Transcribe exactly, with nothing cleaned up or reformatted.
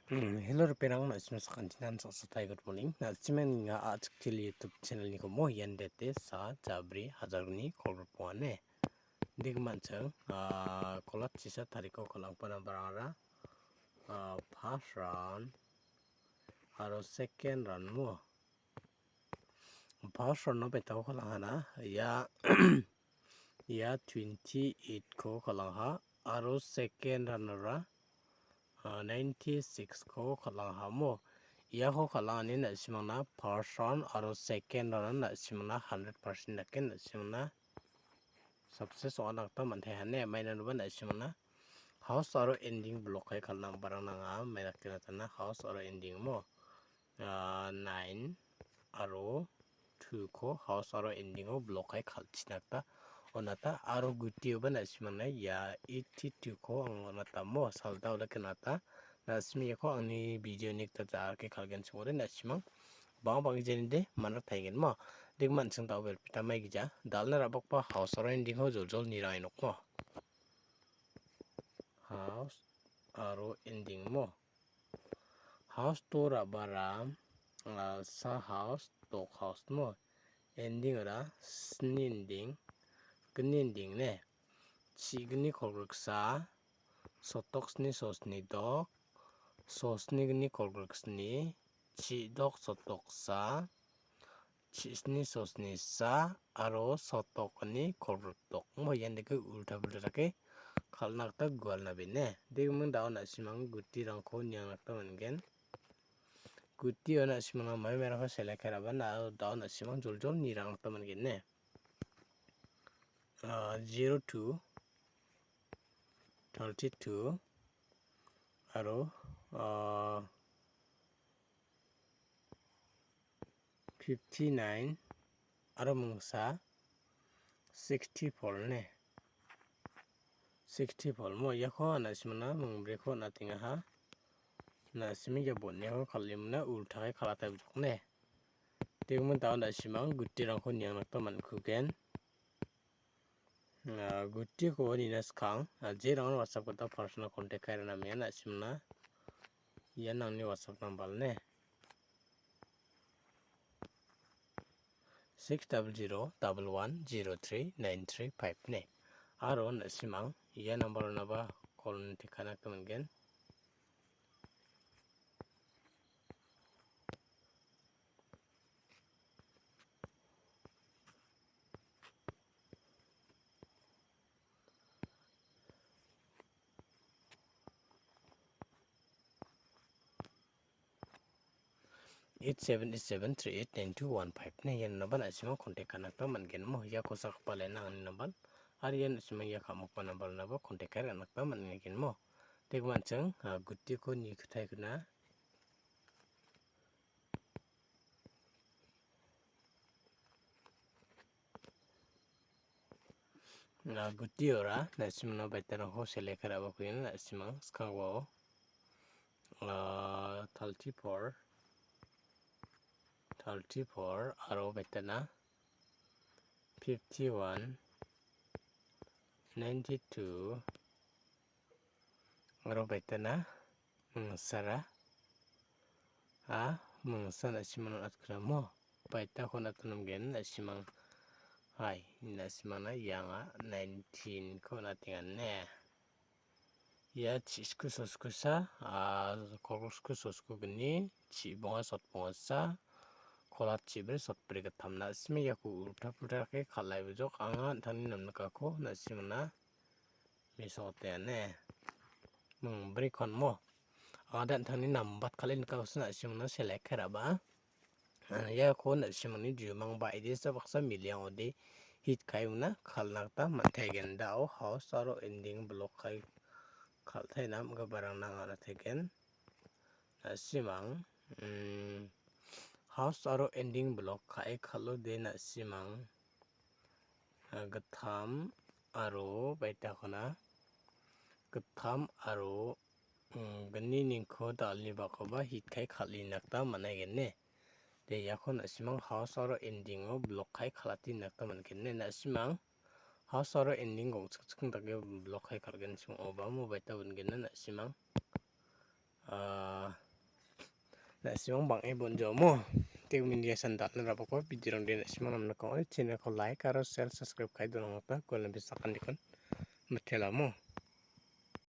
Mm, hello, ripengrang, na·simang sakantinan sa·satai, good morning. Na·simang ninga a·chik chili YouTube channel-niko mo ian date sa jabri hajarni kolgrikbongane. Dikmanchang, ah, kolat chisa tariko kal·angpana barangara, ah, first round aro second round mo. First round-o betako kal·angana, ia, ia twenty-eight-ko kal·angha, aro second round-ora, ah, ninety-six-ko kal·angha mo. Iako kal·angani na·simangna first round aro second round-o na·simangna hundred percent dake na·simangna success ong·atna gita man·taiha ine, mainanoba na·simangna house aro ending block-kai kal·na barang nanga, maina kena tana house aro ending mo. Ah, nine aro two-ko house aro ending-o block-kai kal·china gita on·ata aro gutioba na·simangna ia eighty-two-ko anga on·ata mo, salda ola kenata na·simang iako angni video-ni gita ja·ake kal·genchim ong·ode na·simang bang·a bang·gijanide man·a taigen mo. Dikmanchang da·o belpita maigija, dal·na ra·bakba house aro ending-o joljol nirang nok mo. House aro ending mo. House to ra·bara, ah, sa house, dok house mo. Ending-ora sni ending, gni ending ne. Chigni kolgriksa, sotok sni sosni dok, sosni gni kolgriksni, chidok sotoksa, chisni sosnisa aro sotokni kolgrikdok. Mo ian dake ulta pulta dake kal·na gita gualna bine. Degiming da·o na·simang gutirangko niangna gita man·gen. Gutio na·simangna maimerangko select kai ra·ba na·, da·o na·simang joljol nirang gita man·gen ne. Ah, zero two, thirty-two aro, ah, fifty-nine aro mingsa sixty-four ne. Sixty-four mo iako na·simangna mingbriko on·atengaha. Na·simang ia bon·eko kal·emona ultakai kal·ataibjok ne. Degiming da·o na·simang gutirangko niangna gita man·kugen. Ah, gutiko nina skang, ah, jerangon WhatsApp gita personal contact kai ra·na amenga na·simangna ian angni WhatsApp number ne. Six double zero double one zero three nine three five ne. Aro na·simang ia number-onaba call-ni tekana gita man·gen. Eight seven eight seven three eight nine two one five ne, ianoba na·simang contact ka·na gita man·gen mo. Ia kosakgipa line-na angni number, aro ia na·simang ia ka·mokgipa number-onaba contact ka·e ra·na gita man·gen mo. Degiming an·ching, ah, gutiko nikotaikuna. Ah, gutiora, na·simangna baita rangko select ka·e ra·bakuina, na·simang skangwao. Ah, thirty-four, thirty-four, aro baitana fifty-one, ninety-two, aro baitana mingsara, a, mingsa na·simang on·atkuda mo. Baitako on·atna namgen na·simang. Hai, na·simangna ianga nineteen-ko on·atenga ne. Ia chisku soskusa, a, kolgrisku sosku gni, chibonga sotbongasa, kolat chibri sotbri gittam. Na·sime iako ulta pulta dake kal·aibojok. Anga an·tangni namnikako na·simangna mesokoteane. Mingbrikon mo. Anga an·tangni nambat kal·e nikakosa na·simangna select ka·e ra·ba. Iako na·simangni jumang ba·idesa baksa mileng ode hit ka·e una kal·na gita man·taigen. Da·o house aro ending block ka·e kal·taina am·giparangna anga on·ataigen. Na·simang, mm, house aro ending block ka·e kal·ode na·simang, ah, gittam aro baitakona, gittam aro, mm, gni ningko dal·ni bakoba hit ka·e kal·ina gita man·aigen ne. De, iako na·simang house aro ending-o block ka·e kal·ate nikna gita man·gen ne. Na·simang house aro ending-o chikchikna dake block ka·e kal·genchim ong·oba mo baita on·gen na na·simang. Ah, Na·simang bang·e bonjomo. Teng media san dal·na rabako video rong de na·simang namnaka ong·ode channel ko like aro share subscribe kai donangata guelna bisakan dikon. Mitelamo.